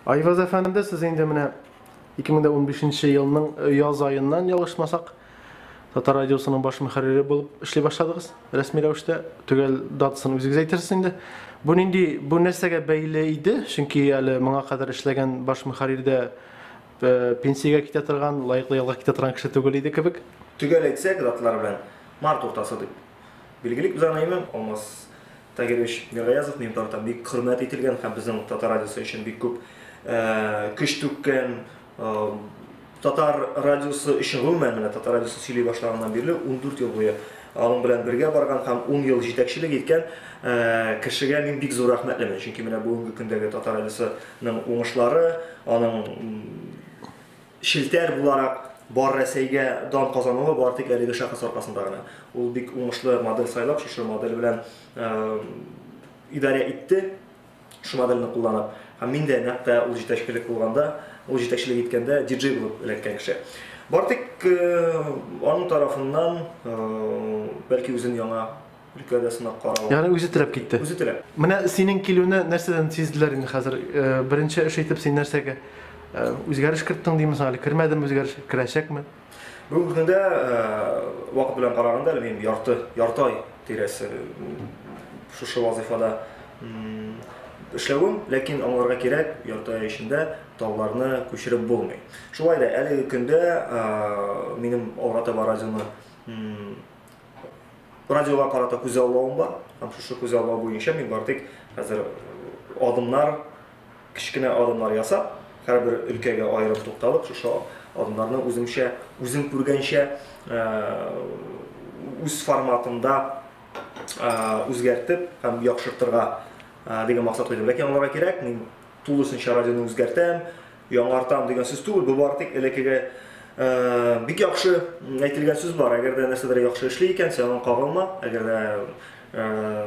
Айваз әфәнде, сез инде менә 2015 елның яз аеннан ялгышмасак, Татар радиосының баш мөхәррире булып эшли башладыгыз. Рәсми рәвештә төгәл датасын үзегез әйтерсез инде. Бу нинди, бу нәрсәгә бәйле иде? Чөнки әле моңа кадәр эшләгән баш мөхәррир дә пенсиягә китә торган, лаеклы ялга китә торган кеше түгел иде кебек. Төгәл әйтсәк, даталар белән март уртасы дип билгелик без аны, әйме? Алмаз Тагирович Миргаязов минем тарафтан бик хөрмәт ителгән һәм безнең Татар радиосы өчен бик күп көч түккән, Татар радиосы өчен гомумән менә Татар радиосы сөйли башлаганнан бирле 14 ел буе аның белән бергә барган һәм 10 ел җитәкчелек иткән кешегә мин бик зур рәхмәтлемен. Чөнки менә бүгенге көндәге Татар радиосының уңышлары, аның челтәр буларак бар Рәсәйгә дан казануы бар тик әлеге шәхес аркасында гына. Ул бик уңышлы модель сайлап, шушы модель белән идарә итте, шушы модельне кулланып. Һәм мин дә нәкъ тә ул җитәкчелек булганда, ул җитәкчелек иткәндә диджей булып эләккән кеше. Бар тик аның тарафыннан, бәлки үзен яңа өлкәдә сынап карау. Ягъни үзе теләп китте. Үзе теләп. Менә синең килүне нәрсәдән сизделәр инде хәзер? Беренче эш итеп син нәрсәгә үзгәреш керттең димме соң әле? Кермәдеме үзгәреш? Керәчәкме? Бүгенге көндә вакыт белән караганда әле минем ярты, ярты ай тирәсе шушы вазыйфада эшләвем, ләкин аңларга кирәк, ярты ай эчендә тауларны күчереп булмый. Шулай да әлеге көндә минем алга таба радионы радиога карата күзаллавым бар һәм шушы күзаллау буенча мин бары тик хәзер адымнар, кечкенә адымнар ясап, һәрбер өлкәгә аерым тукталып, шушы адымнарны үземчә, үзем күргәнчә, үз форматымда үзгәртеп һәм яхшыртырга дигән максат куйдым. Ләкин аңларга кирәк, мин тулысынча радионы үзгәртәм, яңартам дигән сүз түгел, бу бары тик элеккеге бик яхшы әйтелгән сүз бар. Әгәр дә нәрсәдер яхшы эшли икән, син аңа кагылма. Әгәр дә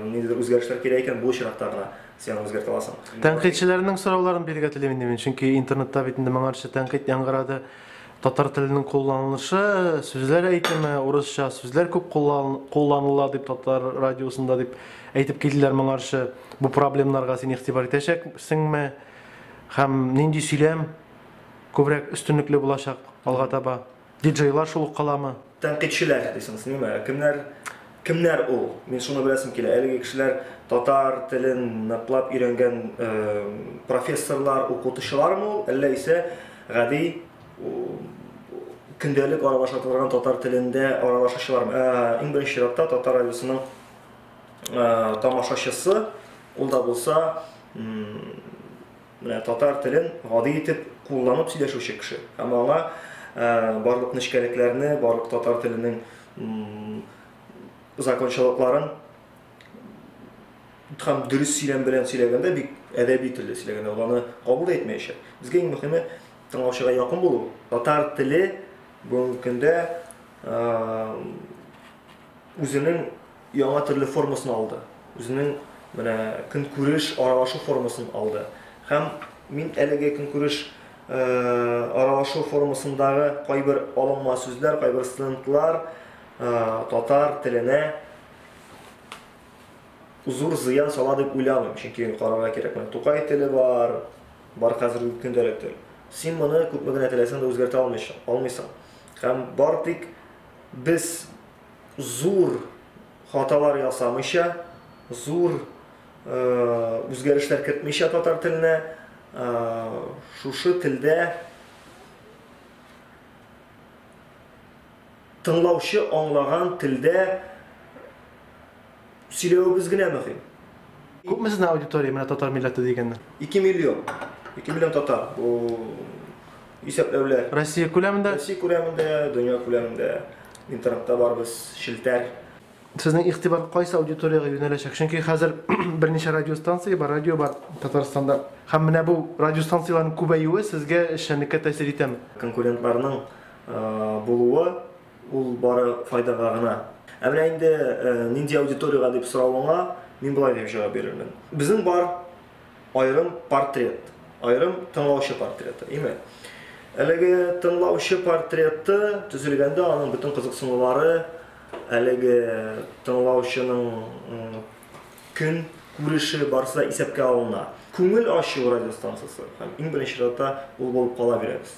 ниндидер үзгәрешләр кирәк икән, бу очракта гына син аны үзгәртә аласың. Тәнкыйтьчеләрнең сорауларын бирергә телим инде мин, чөнки интернетта бит инде моңарчы тәнкыйть яңгырады. Татар теленең кулланылышы, сүзләр әйтеме, урысча сүзләр күп кулланыла дип татар радиосында дип әйтеп килделәр моңарчы. Бу проблемнарга син игътибар итәчәксеңме? Һәм нинди сөйләм күбрәк өстенлекле булачак алга таба? Диджейлар шул ук каламы? Тәнкыйтьчеләр дисеңме, ниме? Кемнәр, кемнәр ул? Мин шуны беләсем килә. Әлеге кешеләр татар телен ныклап өйрәнгән профессорлар, укытучылармы ул, әллә исә гади көндәлек аралаша торган татар телендә аралашучылармы? Иң беренче чиратта татар радиосының тамашачысы, ул да булса менә татар телен гади итеп кулланып сөйләшүче кеше. Һәм аңа барлык нечкәлекләрне, барлык татар теленең закончалыкларын һәм дөрес сөйләм белән сөйләгәндә, бик әдәби телдә сөйләгәндә, ул аны кабул да итмәячәк. Безгә иң мөһиме тыңлаучыга якын булу. Татар теле бүгенге көндә үзенең яңа төрле формасын алды. Үзенең менә көнкүреш аралашу формасын алды. Һәм мин әлеге көнкүреш аралашу формасындагы кайбер алынма сүзләр, кайбер сленглар татар теленә зур зыян сала дип уйламыйм. Чөнки карарга кирәк, менә Тукай теле бар, бар хәзерге көндәлек тел. Син моны күпме генә теләсәң дә үзгәртә алмыйсың. Һәм бар тик без зур хаталар ясамыйча, зур үзгәрешләр кертмичә татар теленә, шушы телдә тыңлаучы аңлаган телдә сөйләвебез генә мөһим. Күпме сезнең аудитория менә татар милләте дигәнне? 2 миллион. 2 миллион татар. Бу исәпләүләр. Россия күләмендә? Россия күләмендә, дөнья күләмендә. Интернетта барбыз, челтәр. Сезнең игътибар кайсы аудиториягә юнәләчәк? Чөнки хәзер берничә радиостанция бар, радио бар Татарстанда. Һәм менә бу радиостанцияләрнең күбәюе сезгә эшчәнлеккә тәэсир итәме? Конкурентларның булуы ул бары файдага гына. Ә менә инде нинди аудиториягә дип соравыңа мин болай дип җавап бирермен. Безнең бар аерым портрет, аерым тыңлаучы портреты, име? Әлеге тыңлаучы портреты төзелгәндә аның бөтен кызыксынулары, әлеге тыңлаучының көн күреше барысы да исәпкә алына. Күңел ачу радиостанциясе һәм иң беренче чиратта ул булып кала бирәбез.